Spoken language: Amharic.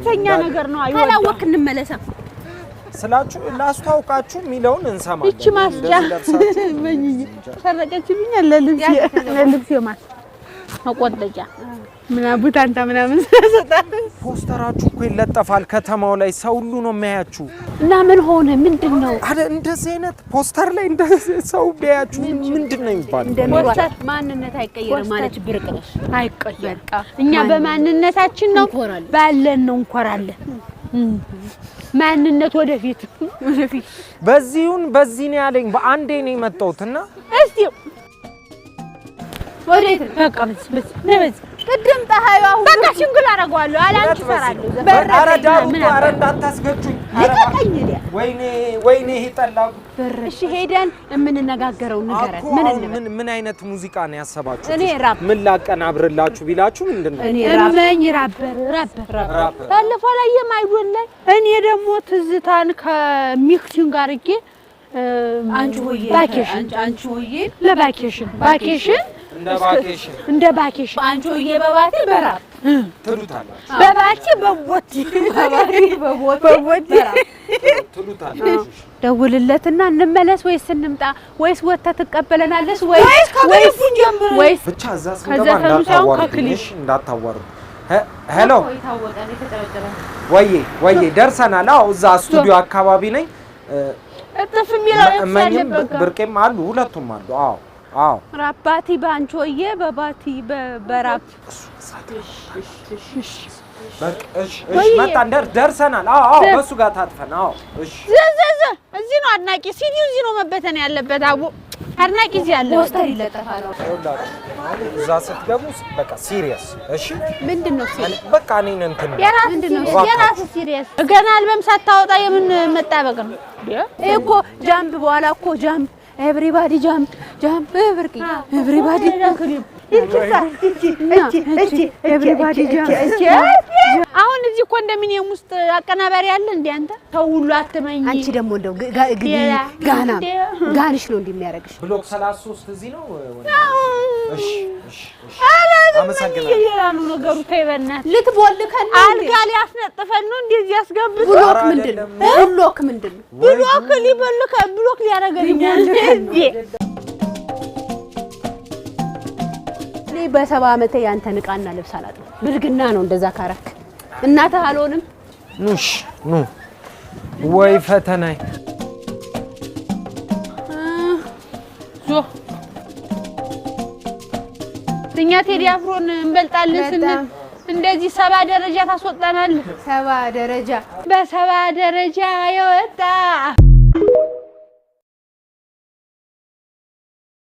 እውነተኛ ነገር ነው። አይወጣም። ካላወቅክ እንመለሳ። ስላችሁ ላስተዋውቃችሁ የሚለውን እንሰማለን። ይቺ ማስጫ እንደዚህ ለብሳችሁ መኝዬ ሰረቀችብኝ። ለልብስ ማስ መቆንጠጫ ምናምን ቡታንታ ምናምን ስለሰጣት። ፖስተራችሁ እኮ ይለጠፋል ከተማው ላይ፣ ሰው ሁሉ ነው የሚያያችሁ። እና ምን ሆነ? ምንድን ነው? አረ እንደዚህ አይነት ፖስተር ላይ እንደዚህ ሰው ቢያያችሁ ምንድን ነው የሚባለው? ፖስተር ማንነት አይቀየርም ማለች ብርቅ ነሽ። አይቀየርም። እኛ በማንነታችን ነው እንኮራለን። ባለን ነው እንኮራለን። ማንነት ወደፊት ወደፊት። በዚሁን በዚህ ነው ያለኝ። በአንዴ ነው የመጣሁት እና እስቲ ወዴት ነው? በቃ በዚህ በዚህ ነይ በዚህ። ቅድም ፀሐዩ አሁን በቃ single አደርገዋለሁ። አላንቺ እፈራለሁ። ኧረ ዳሩ እኮ፣ ኧረ እንዳታስገጩኝ። ኧረ ልቀቀኝ። ሊያ ወይኔ ወይኔ፣ ይሄ ጠላ። እሺ ሄደን የምንነጋገረው ንገረን። እኮ ምን አሁን እንበል? ምን ምን አይነት ሙዚቃ ነው ያሰባችሁት? እኔ ራፕ። ምን ላቀናብርላችሁ ቢላችሁ ምንድን ነው? እኔ ራፕ። እመኝ rapper rapper ራፕ። ባለፈው ላይ የማይዶን ላይ እኔ ደግሞ ትዝታን ከ mixing አድርጌ አንቺ ሆዬ። vacation። አንቺ ሆዬ። ለ vacation vacation። እንደ vacation። እንደ vacation። አንቺ ሆዬ በባቴ በራፕ። ትሉታላችሁ። በባቲ በቦቲ። በቦቴ። በቦቲ። ትሉታላችሁ። ደውልለትና እንመለስ ወይስ እንምጣ ወይስ ወጥተህ ትቀበለናለስ ወይስ ወይስ ከክሊፑ ጀምረን? ወይስ ብቻ እዛ ስንገባ ከዘፈኑ ሳይሆን እንዳታዋርዱኝ፣ ከክሊፕ። እሺ? እንዳታዋርዱ። Hello። የታወቀ ነው የተጨበጨበ። ወዬ ወዬ፣ ደርሰናል። አዎ እዛ ስቱዲዮ አካባቢ ነኝ። እጥፍ የሚለው ኤክስ እመኝም ያለበት ጋር። ብርቄም አሉ፣ ሁለቱም አሉ። አዎ አዎ። ራባቲ በአንቺ ሆዬ በባቲ በራፕ። በቃ እሺ እሺ፣ መጣን፣ ደርሰናል። አዎ አዎ፣ በሱ ጋር ታጥፈን። አዎ እሺ። ዘዘዘ እዚህ ነው አድናቂ። ሲዲው እዚህ ነው መበተን ያለበት። አቦ አድናቂ እዚህ ያለ ፖስተር ይለጠፋል። ይኸውላችሁ አሁን እዛ ስትገቡ በቃ serious፣ እሺ? ምንድን ነው ሲል በቃ እኔን እንትን የራስ ምንድን ነው? የራስ serious ገና አልበም ሳታወጣ የምን መጣበቅ ነው? ይሄ እኮ jump በኋላ እኮ jump everybody jump jump ብርቂ everybody everybody jump። አሁን እዚህ ኮንዶሚኒየም ውስጥ አቀናባሪ አለ እንዴ? አንተ ሰው ሁሉ አትመኝ። አንቺ ደግሞ እንደው ጋና ጋንሽ ነው እንደሚያደርግሽ። ብሎክ 33 እዚህ ነው ወንድሜ? እሺ እሺ እሺ፣ አመሰግናለሁ። ሌላ ነው ነገሩ። ተይ በእናትህ። ልትቦልከን ነው እንዴ? አልጋ ሊያስነጥፈን ነው እንደዚህ ያስገብቶ። block ኧረ ምንድን ነው? አይደለም። block ምንድን ነው? block ሊበልከ block ሊያደርገን እንዴ? እኔ በ70 ዓመቴ ያንተን ዕቃና ልብስ አላጥብም። ብልግና ነው እንደዛ ካረክ። እናትህ አልሆንም። ኑሽ ኑ ወይ ፈተናይ። ዞ እኛ ቴዲ አፍሮን እንበልጣለን ስንል እንደዚህ 70 ደረጃ ታስወጣናለህ። 70 ደረጃ። በ70 ደረጃ የወጣ